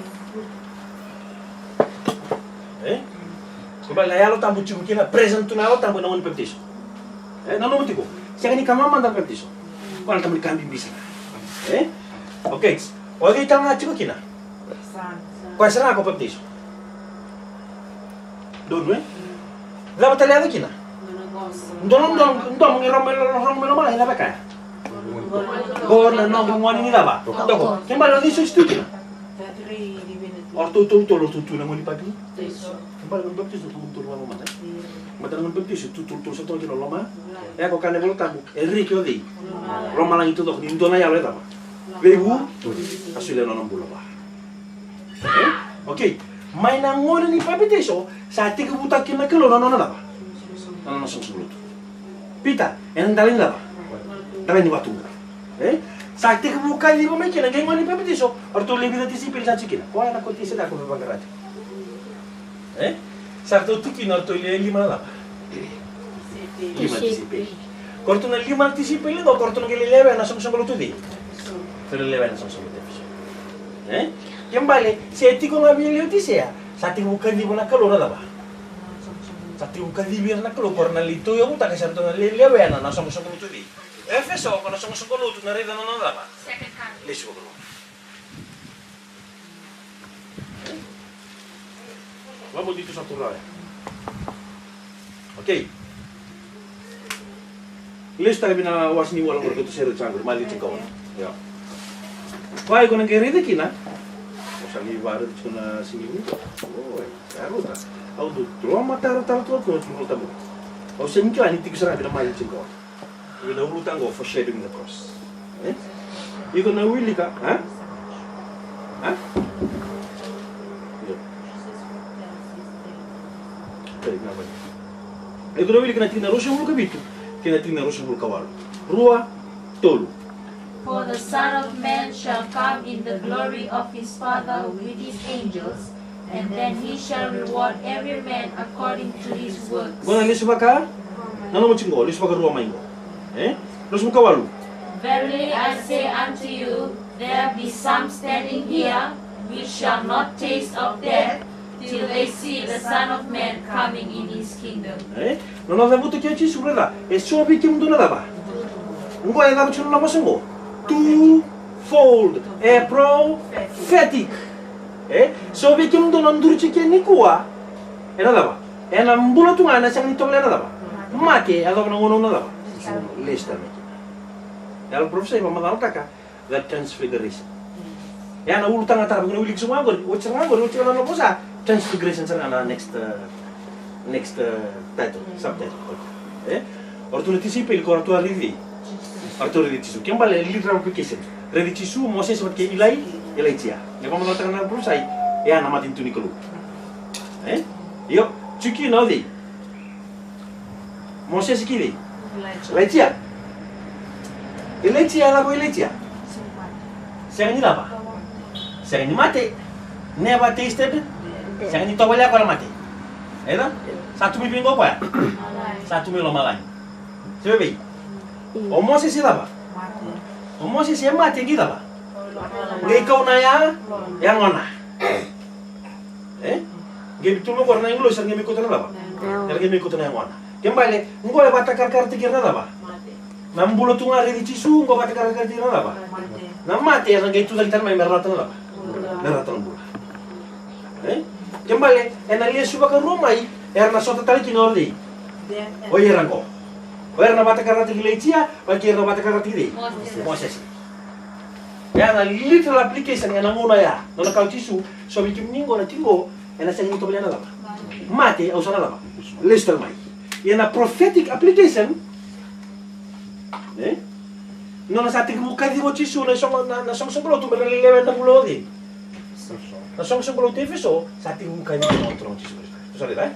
E? Kena ibalebale na Yalo Tabu tiko kina, present tu na Yalo Tabu ena gauna ni papitaiso. E, nanuma tiko. Sega ni ka mamada na papitaiso. Koya na tamani ka bibi sara. E? Okay. O cei tale ga tiko kina? Koya sara ga ko papitaiso. Donu, e? Cava tale e yaco kina? Donu, donu, donu, e rogo mai, rogo mai lomalagi, cava e kaya? Qo na noqu gone ni cava? Toko. Kena ibalebale o cei sa oti tu kina? O ratou tolu, tolu, o ratou tu na gauna ni papi? Kena ibalebale na gauna ni papitaiso tu tolu na loma, e? Mata na gauna ni papitaiso tu tolu, tolu sa tu kina loma. E, ko kaya na iVola Tabu, e reki o cei? Lomalagi taucoko ni dua na yalo e cava? Veivu. A solia na nona bula vua. E? Okay. Mai na gauna ni papitaiso, sa tekivutaka kina na Kalou na nona cava? Na nona soqosoqo lotu. Pita, ena dela ni cava? Dela ni vatu. E? Sa tekivu kaciva mai kina, qai gauna ni papitaiso, o ratou lewe vica na tisaipeli sa tiko kina. Koya na koti se da ko vaqara tiko. E? Sa ratou tiko kina, o ratou lewe lima na cava? Lima na tisaipeli. Ko ratou na lima na tisaipeli qo, ko ratou na qai lewena na soqosoqo lotu cei? Ko ratou na lewena na soqosoqo lotu Efeso. E? Kena ibalebale, se tiko ga vei Leotisea, sa tekivu kaciva na Kalou na cava? Sa tekivu kacivi ira na Kalou, ko ira na lai tauyavutaka, sa ratou na lai lewena na soqosoqo lotu cei? Efeso, ko na soqosoqo lotu na raica na nona cava? Second coming. Lesu vakalou. Vabauti tu sa tu rawa ya. Okay. Lesu tale vei na wase ni wala qori, ko tu sere tsago, Maciu tinikaono. Ia. Koya iko na qai raica kina. O sa ni vara tiko na sigi ni. Oi, ya rota. Au tu lomatarotaro tu tu tu tabu. Au se ni kila ni tiko sara vei na Maciu tinikaono. Iko na ulutaga qo, foreshadowing the cross. E? Iko na wilika, a? A? Io. Iko na wilika na tikina ruasagavulu ka vitu kei na tikina ruasagavulu ka walu. Rua, tolu. For the Son of Man shall come in the glory of his Father with his angels, and then he shall reward every man according to his works. Qo na lesu vaka? Na nomu tiko qo, lesu vakarua mai qo. E? Lesu vakawalu. Verily I say unto you, there be some standing here which shall not taste of death till they see the Son of Man coming in his kingdom. E? Na nona cavuta kina o Jisu, raica, e so vei kemudou na cava? Qo e cava tiko na vosa qo? Two fold. E prophetic. E? So vei kemudou na duri tiko nikua, ena cava? Ena bula tu ga, ena sega ni tovolea na cava? Mate. E yacova na gauna na cava? Lesu tale mai kina. Yalo parofisai vakamacalataka the transfiguration. Ia na ulutaga tara, vei kemuni na wiliki sobu ga qori, oti sara ga qori, oti sara ga na vosa, transfiguration sara ga na next, uh, next, uh, title, subtitle. E? O ratou na tisaipeli, ko ratou a raici, o ratou a raici Jisu. Kena ibalebale, literal application. Raici Jisu, Mosese vata kei Ilai, Ilaija. Ia vakamacalataka na parofisai, ia na matanitu ni Kalou. E? Io, tiko kina o cei? Mosese kei cei? Ilaija. Ilaija. Ilaija, e cava o Ilaija? Sega ni cava? Sega ni mate. Never tasted. Sega ni tovolea koya na mate. E cava? Sa tu mai vei o koya? Sa tu mai lomalagi. Se vei? O Mosese e cava? O Mosese e mate, qai cava? Qai kau na ya, yagona. E? Qai tu mai qo na agilosi, era qai mai kauta na cava? Era qai mai kauta na yagona. Kena ibalebale, qo e vakatakarakarataki ira na cava? Na bula tu ga, raici Jisu, qo vakatakarakarataki ira na cava? Na mate, era qai tucake tale mai me ra rawata na cava? Me ra rawata na bula. E? Kena ibalebale, ena lesu vakarua mai, era na sota tale kina o cei? O ira qo. O ira na vakatakarakarataki Ilaija, vata kei ira na vakatakarakarataki cei? Mosese. Ia na literal application ena gauna ya, nona kaya o Jisu, so vei kemuni qo na tiko, ena sega ni tovolea na cava? Mate, au sa na cava? Lesu tale mai. Ia na prophetic application, e? Nona sa tekivu kaciva o Jisu na soqo, na, na soqosoqo lotu me ra lewena na vula o cei? Na soqosoqo lotu Efeso, sa tekivu kaciva na Turaga o Jisu Karisito. Ratou sa raica,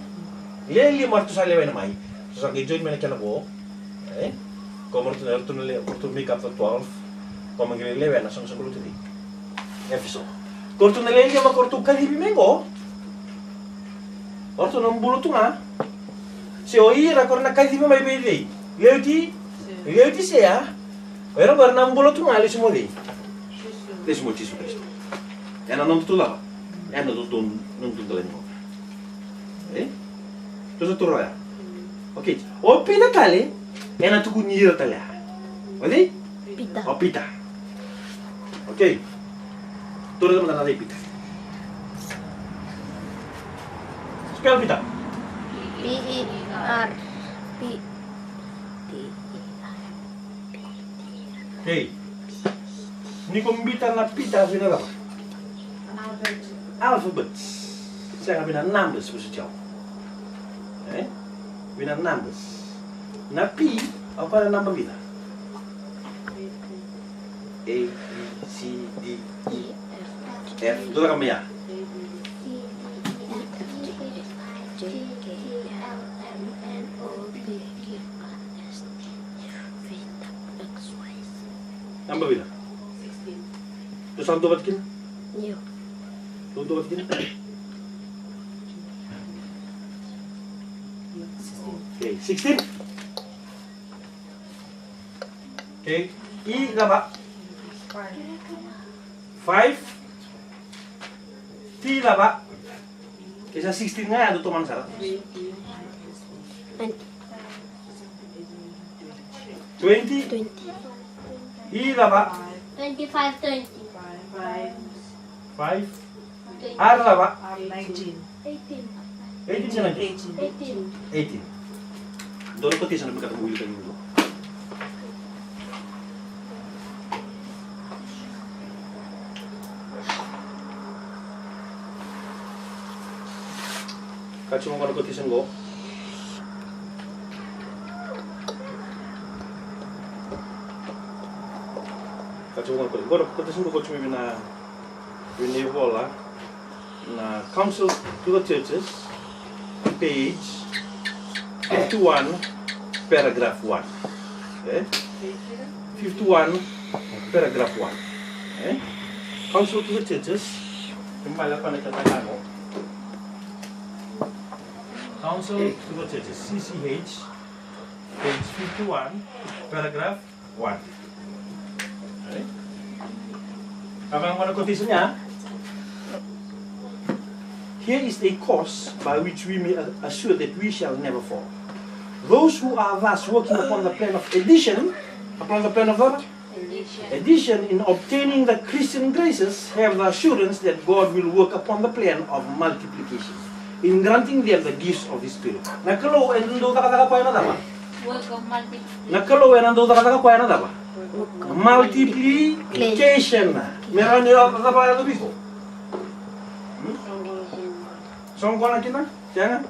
e? Le lima ratou sa lewena mai. Ratou sa qai join mai na kena vo. E? Ko ratou na, ratou na le, ratou make up the twelve. Ko ratou qai lewena na soqosoqo lotu ni Efeso. Ko ratou na le lima ko ratou kacivi mai qo. O ratou na bula tu ga. Se o ira ko ra na kacivi mai vei cei? Leoti, Leotisea. O ira ko ra na bula tu ga, lesu mai o cei? Lesu mai o Jisu Karisito. Ena nodatou cava? Ena nodatou, nodatou dela ni gauna. E? Tou sa taura ya. Okay. O Pita tale, ena tukuni ira tale ya. O cei? Pita. O Pita. Okay. Taura mada na cei Pita. Spell Pita. P E R. P. P E R. Okay. Ni ko biuta na Pita vei na cava? Alphabet. Sega vei na numbers, vosoti au. E? Vei na numbers. Na P, o koya na naba vica? A, B, C, D, E, F. Dou caka mai ya. Naba vica? Dou sa dua vata kina? Io. Dou dua vata kina? Okay, sixteen. Okay, E cava? Five. T cava? Ke sa sixteen ga ya, dou tomana sara. Twenty. Twenty. E cava? Twenty-five, twenty. Five. R cava? Nineteen. Eighteen. Eighteen se nineteen? Eighteen. Eighteen. Dua na quotation na vinakata meu wilika ni dua. Ka tiko qo na quotation qo. Ka tiko qo na quotation qo, ko tiko mai vei na Vei na ivola na Counsel to the Churches, page fifty-one, paragraph one. E? Fifty-one, paragraph one. E? Counsel to the Churches, kena ibalebale ko na kena taqo. Counsel to the Churches, C C H, page fifty-one, paragraph One. Right? Ka vaka na quotation ya. Here is a course by which we may assure that we shall never fall. Those who are thus working upon the plan of addition, upon the plan of what? Addition, in obtaining the Christian graces, have the assurance that God will work upon the plan of multiplication in granting them the gifts of His Spirit. Na Kalou e dau cakacaka koya na cava? Work of multiplication. Na Kalou e dau cakacaka koya na cava? Multiplication. Me rawa ni cava e yaco vei iko? Hmm? Soqona kina? Sega?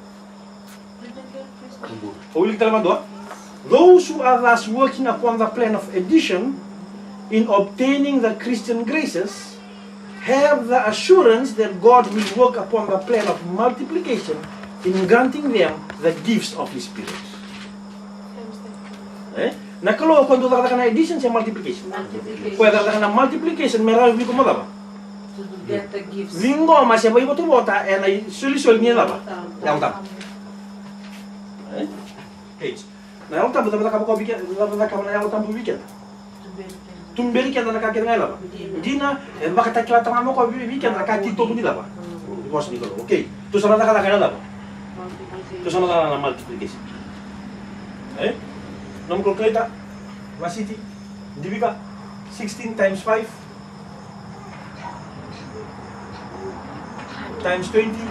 O wilika tale vakadua. Those who are thus working upon the plan of addition in obtaining the Christian graces have the assurance that God will work upon the plan of multiplication in granting them the gifts of His Spirit. Eh? Na Kalou ko dau cakacaka na addition se multiplication? Multiplication. Ko e cakacaka na multiplication me rawa vei iko mo cava? To get the gifts. Ciqoma se vakaivotavota ena isolisoli ni cava? Yalo Tabu. Eh? Page. Na Yalo Tabu, cava cakava ko vei keda, cava cakava na Yalo Tabu vei keda? Tuberi keda na ka kece ga e cava? Dina, e vakatakila tale ga mai ko vei, vei keda na ka titobu ni cava? Ni vosa ni Kalou. Okay. Tou sa na cakacaka ena cava? Tou sa na cakacaka na multiplication. Eh? Nomu calculator, vasiti, divika, sixteen times five times twenty,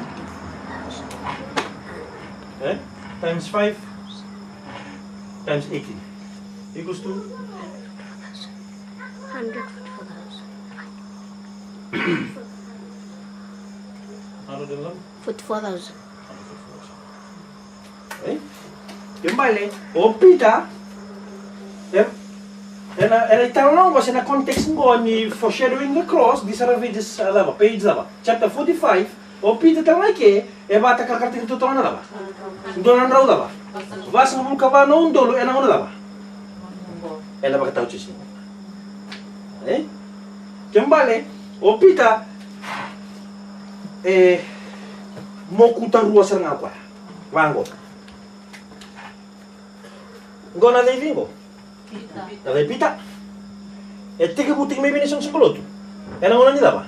eh? Times five times eighteen equals to hundred forty-four thousand. Hundred and what? Forty-four thousand. Eh? Kena ibalebale, o Pita, eh? Ena, ena italanoa qo se na context qo ni foreshadowing the cross, qo sa ra vei, qo sa cava, page cava? Chapter forty-five, o Pita tale ga i ke, e vakatakarakarataki iratou tale ga na cava? Dua na drau cava? Vasagavulu ka va na udolu ena gauna cava? Ena vakataotioti ni gauna. Eh? Kena ibalebale, o Pita, e mokuta rua sara ga o koya. Vaqo. Qo na cei vei qo? Pita. Na cei Pita? E tekivutaki mai vei na isoqosoqo lotu ena gauna ni cava?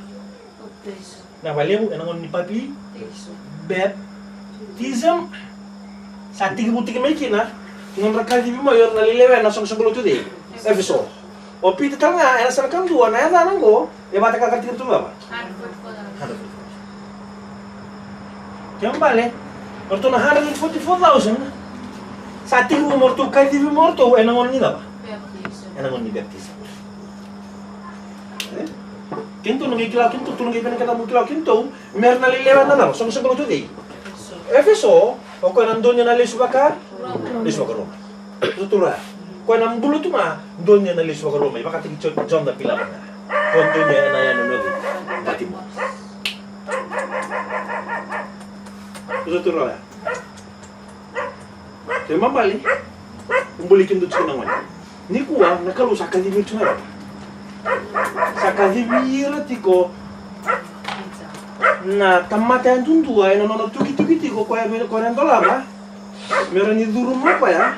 Baptizo. Na vakalevu ena gauna ni papi? Baptizo. Baptism. Sa tekivutaki mai kina nodra kacivi mai o ira na lai lewena na isoqosoqo lotu cei? Efeso. O Pita tale ga, ena yasana kadua, na yacana qo e vakatakarakarataki iratou na cava? Hundred forty-four thousand. Kena ibalebale, o ratou na hundred and forty-four thousand sa tekivu mai o ratou, kacivi mai o ratou ena gauna ni cava? Baptism. Ena gauna ni baptism. Eh? Kedatou na qai kila, kedatou, tou na qai vinakata mo kila, kedatou, me ra na lai lewena na cava? Isoqosoqo lotu cei? Efeso. O koya na donuya na lesu vaka, lesu vakarua mai. Sa tu rawa ya. Koya na bula tu ga, donuya na lesu vakarua mai, vakataki John, John the Beloved ga. Koya donuya ena yanuyanu o cei? Patimo. Sa tu rawa ya. Kena ibalebale, o buli kedatou tiko na gone. Nikua na Kalou sa kacivi ira tiko na cava? Sa kacivi ira tiko na tamata yadudua ena nona tukituki tiko o koya, o koya na dolava. Me ra ni curu mai o koya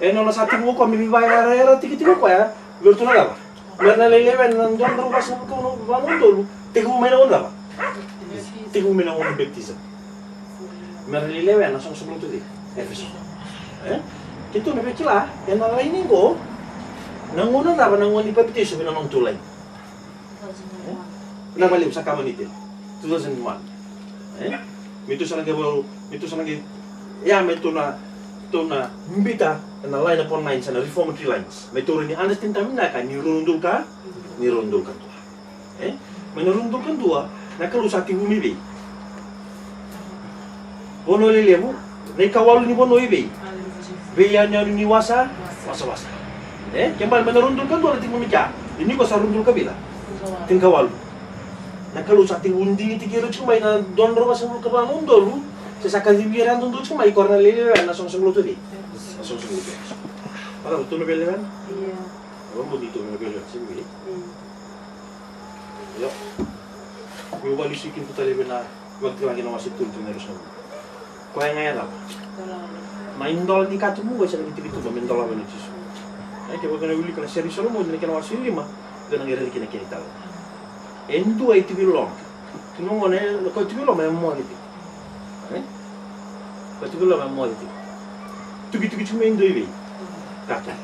ena nona sa tekivu o koya me veivakayarayarataki tiko o koya vei iratou na cava? Me ra na lai lewena na dua na drau vasagavulu ka va na udolu. Tekivu mai na gauna cava? Tekivu mai na gauna ni baptism. Me ra lai lewena na isoqosoqo lotu cei? Efeso. Eh? Keitou na via kila ena laini qo, na gauna cava na gauna ni papitaiso vei na nodatou laini? Eh? Na vakalevu sa kama ni te two thousand one. Eh? Me tou sa na qai, me tou sa na qai, ia me tou na, tou na bita ena line upon line, sa na reformatory lines. Me tou rawa ni understand vinaka ni rua na udolu ka, ni rua na udolu ka dua. Eh? Mai na rua na udolu ka dua, na Kalou sa tekivu mai vei? Vanua lelevu, na ikawalu ni vanua i vei? Veiyanuyanu ni wasa, wasawasa. Eh? Kena ibalebale mai na rua na udolu ka dua na tekivu mai kea. Ia nikua sa rua na udolu ka vica? Tinikawalu. Na Kalou sa tekivu digitaki ira tiko mai na dua na drau vasagavulu ka va na udolu, se sa kacivi ira yadudua tiko mai, o ira na lai lewena na isoqosoqo lotu cei? Na isoqosoqo lotu. Vaka tou na via lewena? Io. Au vakabauta tou na via lewena, se vei? Mm. Io. Meu vakalesui kedatou tale vei na Vakatakila na kena wase tolu, tikina e ruasagavulu. Koya ga e cava? Na idola ni katuba oqo e sega ni tiki tuba me dolava na Jisu. E, kevaka o na wilika na Sere i Solomoni na kena wase lima, o na qai raica kina na kena italanoa. E dua e tiko i loma. Tukuna qo na, o koya tiko i loma e moce tiko. E? O koya tiko i loma e moce tiko. Tukituki tiko mai e dua i vei? Katuba.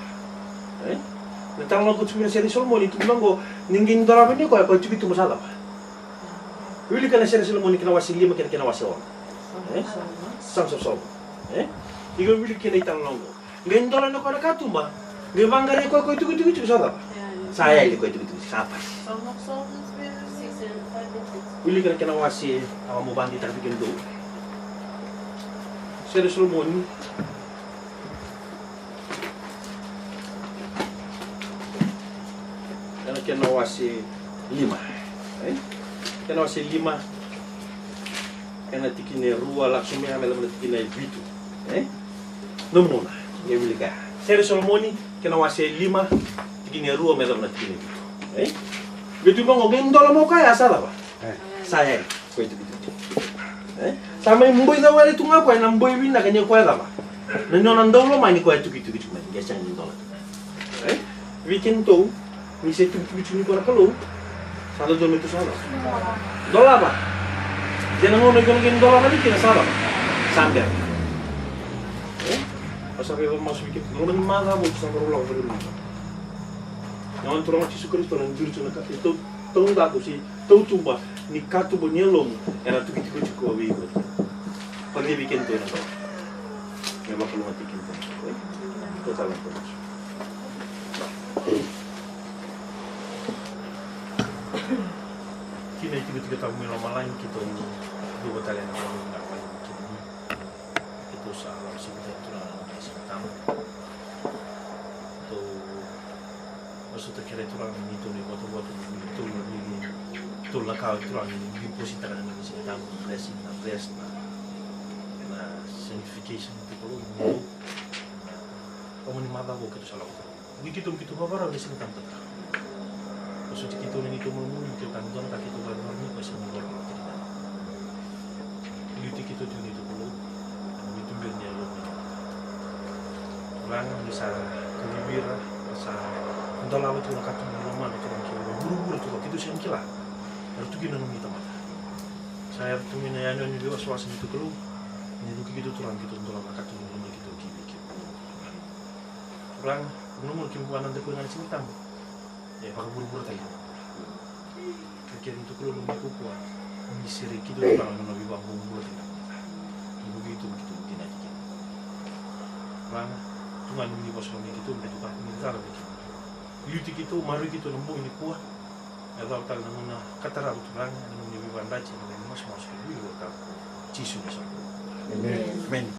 E? Na talanoa ko tiko na sere Solomoni, tu vaqo, ni qai dolava ni koya, koya tukituba sa cava? Wilika na sere Solomoni kena wase lima kena, kena wase ono. E? Songs of Solomon. E? Iko wilika kena italanoa qo. Qai dola na koya na katuba, qai vaqarai koya, koya tukituki tiko sa cava? Sa yali koya tukituki tiko, sa pasi. Wilika na kena wase, a mo vakadeitaka vei kemudou. Sere Solomoni. Ena kena wase lima. E? Kena wase lima. Ena tikina e rua, lako sobu mai me yacova na tikina e vitu. E? Nomu gauna, e wilika. Sere Solomoni, kena wase lima, tikina e rua me yacova na tikina e vitu. E? Qai tu vaqo, qai dola mai o koya sa cava? E. Sa yali, koya tukituki. E? Sa mai boi cau wale tu ga koya, na boi vinaka ni koya cava? Na nona dau lomani koya tukituki tu mai, qai sega ni dola. E? Vei kemudou, ni se tukituki tiko ni ko na Kalou, sa dodonu me tou sa cava? Dolava. Ia na gauna iko na qai dolava tiko kina sa cava? Sa bera. E? Au sa via vakamasu vei kemudou. Gauna ni macawa tou sa vakarau lako vei kemudou. Na Gone Turaga o Jisu Karisito na duri tiko na ka, e tau, taudaku se tautuba ni katuba ni yalomu, era tukituki tiko vei iko. Vakadeitaki kemudou ena dua. Me vakalougatataki kemudou. E? Tou sa lako. Kina itikotiko tabu mai lomalagi, keitou cuva tale ena vanua vinaka mai kina. Keitou sa lako sivita e Turaga na noda Siga Tabu. Keitou vosota kere Turaga ni tou na ivotavota ni tou na vili, tou na kawa Turaga ni biu positaka na noda Siga Tabu, na blessing, na bless, na, na sanctification ni tou Kalou ni tou. Au mani macawa keitou sa lako. Ni keitou, keitou vavarau ni sega ni tamata. Ko soti keitou ni keitou malumalumu, keitou ka dua na ka keitou vavarau ni ko sega ni vakarau tiko. Liuti keitou tiko ni keitou Kalou. Ena veitu bera ni yalo ni. Turaga ni sa kacivi ira, sa dolava tu na katuba ni lomana Turaga kei vuravura Turaga keitou sega ni kila. Era tu kina na nomu tamata. Sa era tu mai na yanuyanu ni veivosavosa ni keitou Kalou. Ni vuki keitou Turaga keitou dolava na katuba ni lomana keitou kei vei keitou. Turaga, na nomu keitou vua na dako ena Siga Tabu. E vakavuravura tale. Ka kere ni tukuna na nomu kaukaua ni sereki keitou Turaga na nona veivakavuravura tale. Ni vuki keitou, keitou dinati kina. Turaga, tu ga na nomuni vosa mai keitou, me tukuna ni cala vei keitou. Liuti keitou, maroroi keitou na bogi nikua. Me yacova tale na gauna ka tarava Turaga, ena nomuni veivakadreti, ena nomuni masumasu kei na veivakatau. Jisu na iSorovaki. Emeni. Emeni.